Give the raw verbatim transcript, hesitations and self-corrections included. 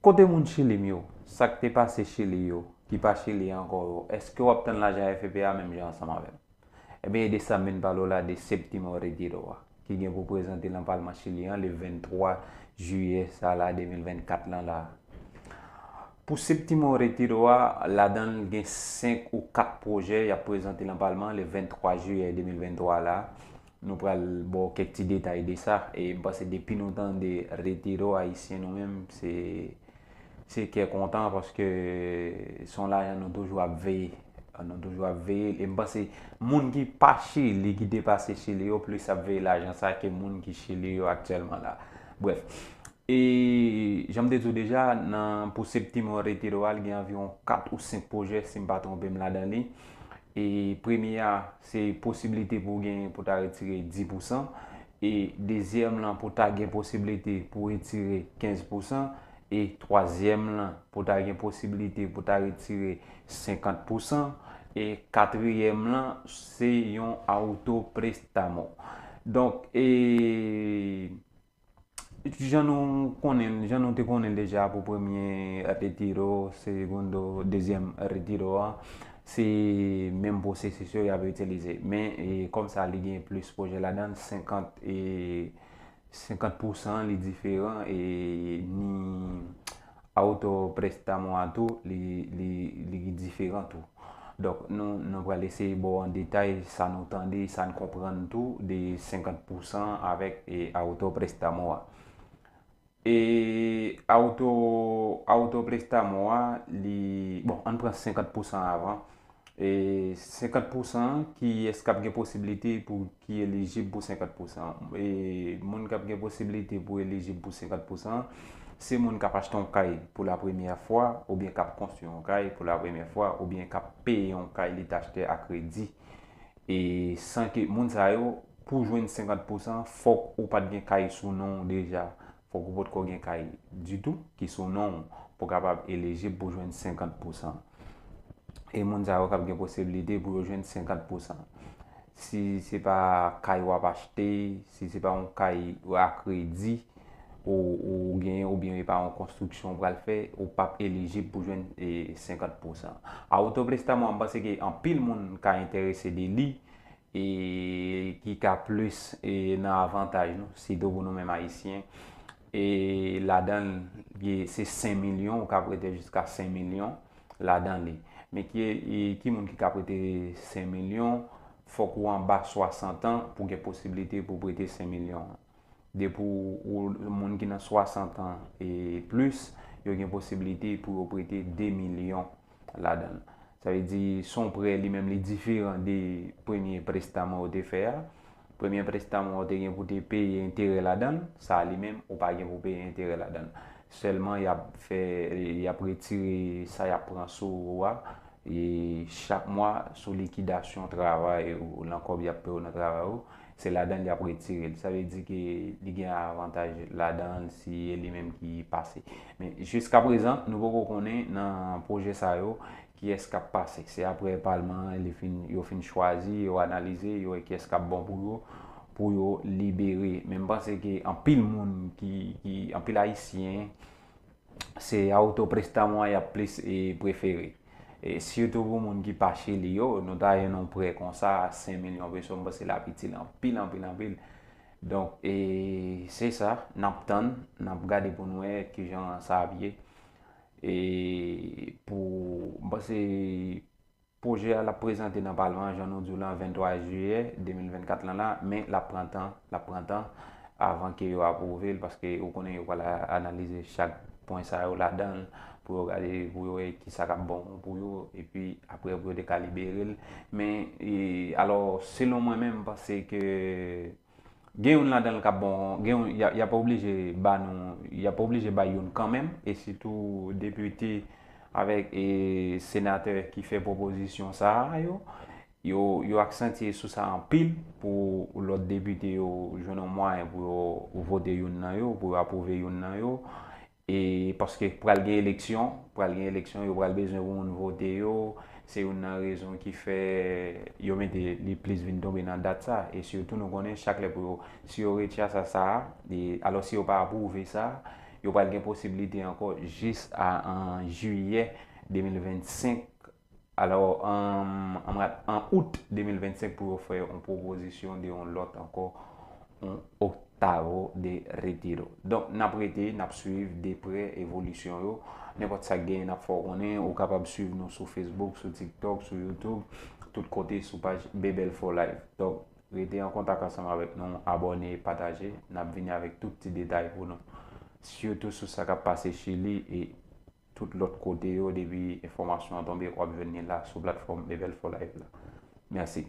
Kote moun Chili m yo? Sa k te pase Chili yo, ki pa Chili ankò yo, èske w ap tann lajan F E P a menm jan ansanm avè m? Ebyen, e de sa m vin pale w la, de Séptimo Retiro a, ki gen pou prezante nan Palman Chili an le venntwa jiyè sa la, de mil vennkat lan la. Pou Séptimo Retiro a, ladan l gen senk ou kat pwojè y ap prezante nan Palman le venntwa jiyè de mil venntwa la. Nou pral ba w kèk ti detay de sa. E m panse depi nou tande Retiro ayisyen nou menm, se, se kè kontan paske se yon lajan nou toujou ap veye. Nou toujou ap veye l. E m panse moun ki pa Chili, ki te pase Chili yo, plis ap veye lajan sa ke moun ki Chili yo aktyèlman la. Brèf. E jan m te di w deja, nan, pou Séptimo Retiro a, l gen anviwon kat ou senk pwojè, si m pa twonpe m, ladan li. E premye a, se posiblite pou w gen, pou w ta retire dis pousan. E dezyèm lan, pou w ta gen posiblite pou w retire kenz pousan. E twazyèm lan, pou w ta gen posiblite pou w ta retire senkant pousan. E katriyèm lan, se yon auto préstamo. Donk, e, jan nou konnen, jan nou te konnen deja pou premye retiro, segundo, dezyèm retiro a, se menm pwosesis yo y ap itilize. Men, e, kòm sa li gen plis pwojè ladan l, senkant, e, senkant pousan li diferan, e ni auto préstamo a tou, li, li, li diferan tou. Donk, nou, nou pral eseye ba w an detay sa nou tande, sa n konprann tou de senkant pousan avèk, e, auto préstamo a. E auto, auto préstamo a, li, bon, ann pran senkant pousan avan. E senkant pousan, kiyès k ap gen posiblite pou, ki elijib pou senkant pousan? E moun k ap gen posiblite pou elijib pou senkant pousan, se moun k ap achte yon kay pou la premyè fwa, oubyen k ap konstwi yon kay pou la premyè fwa, oubyen k ap peye yon kay li t achte a kredi. E san ke moun sa yo, pou jwenn senkant pousan, fòk ou pa t gen kay sou non w deja. Fòk ou potko gen kay ditou ki sou non w pou kapab elijib pou jwenn senkant pousan. E moun sa yo k ap gen posiblite pou yo jwenn senkant pousan. Si se pa kay w ap achte, si se pa yon kay a kredi ou, ou genyen, oubyen e pa yon konstriksyon w pral fè, ou p ap elijib pou jwenn, e, senkant pousan. Auto préstamo a, m panse ke anpil moun ka enterese de li, e ki ka plis, e, nan avantaj nou, sitou pou nou menm Ayisyen. E ladan l, se senk milyon, ou ka prete jiska senk milyon ladan li. Men ki, e, ki moun ki ka prete senk milyon? Fòk ou anba swasant an pou gen posiblite pou prete senk milyon an. Depi w, ou, moun ki nan swasant an e plis, yo gen posiblite pou yo prete de milyon ladan l. Sa vle di, se yon prè li menm li diferan de premye prestamo yo te fè a. Premye prestamo yo te gen pou te peye enterè ladan l, sa a li menm, ou pa gen pou peye enterè ladan l. Sèlman, y ap fè, y ap retire sa y ap pran sou ou a, e chak mwa, sou likidasyon travay ou, nan kòb y ap peye w nan travay ou, se ladan l y ap retire l. Sa vle di ke li gen avantaj ladan l si e li menm ki pase. Men jiskaprezan, nou poko konnen nan pwojè sa yo, kiyès k ap pase. Se apre palman an, li fin, yo fin chwazi, yo analize, yo wè kiyès k ap bon pou yo, pou yo libere. Men m panse ke anpil moun ki, ki, anpil Ayisyen, se auto prestamo a y ap plis, e, prefere. E sitou pou moun ki pa Chili yo, nou ta jwenn yon prè konsa a senk milyon peso, m panse l ap itil anpil, anpil, anpil. Donk, e, se sa, n ap tann, n ap gade pou n wè kijan sa ap ye. E pou, m panse pwojè a l ap prezante nan palman an, jan nou di w lan, venntwa jiyè de mil vennkat lan la, men l ap pran tan, l ap pran tan avan ke yo apwouve l, paske ou konnen yo pral a-, analize chak pwen sa yo ladan l, pou yo gade, pou yo wè kisa k ap bon pou yo, epi apre pou yo te ka libere l. Men, e, alò, selon mwen menm, m panse ke gen youn ladan l k ap bon, gen youn, y a, y ap oblije ba nou, y ap oblije bay youn kanmenm, e sitou depite avèk, e, senatè ki fè pwopozisyon sa a yo, yo, yo aksantye sou sa anpil pou lòt depite yo jwenn yon mwayen pou yo vote youn nan yo, pou yo apwouve youn nan yo. E paske pral gen eleksyon, pral gen eleksyon, yo pral bezwen pou moun vote yo. Se youn nan rezon ki fè yo mete li plis vin tonbe nan dat sa. E sitou nou konnen chak lè pou yo, si yo retire sa, sa a, e alò si yo pa apwouve sa, Yo pral gen posiblite ankò jis a an jiyè de mil vennsenk, alò, an, an, an out de mil vennsenk pou yo fè yon pwopozisyon de yon lòt ankò, yon octavo de retiro. Donk, n ap rete, n ap swiv de prè evolisyon yo. Nenpòt sa k genyen, n ap fè w konnen. Ou kapab swiv nou sou Facebook, sou TikTok, sou YouTube, tout kote sou paj Bebel for Life. Donk, rete an kontak ansanm avèk nou, abòne, pataje. N ap vini avèk tout ti detay pou nou. Sitou sou sa k ap pase Chili e tout lòt kote yo, depi enfòmasyon an tonbe, w ap jwenn li la sou platfòm Bebel for Life la. Mèsi.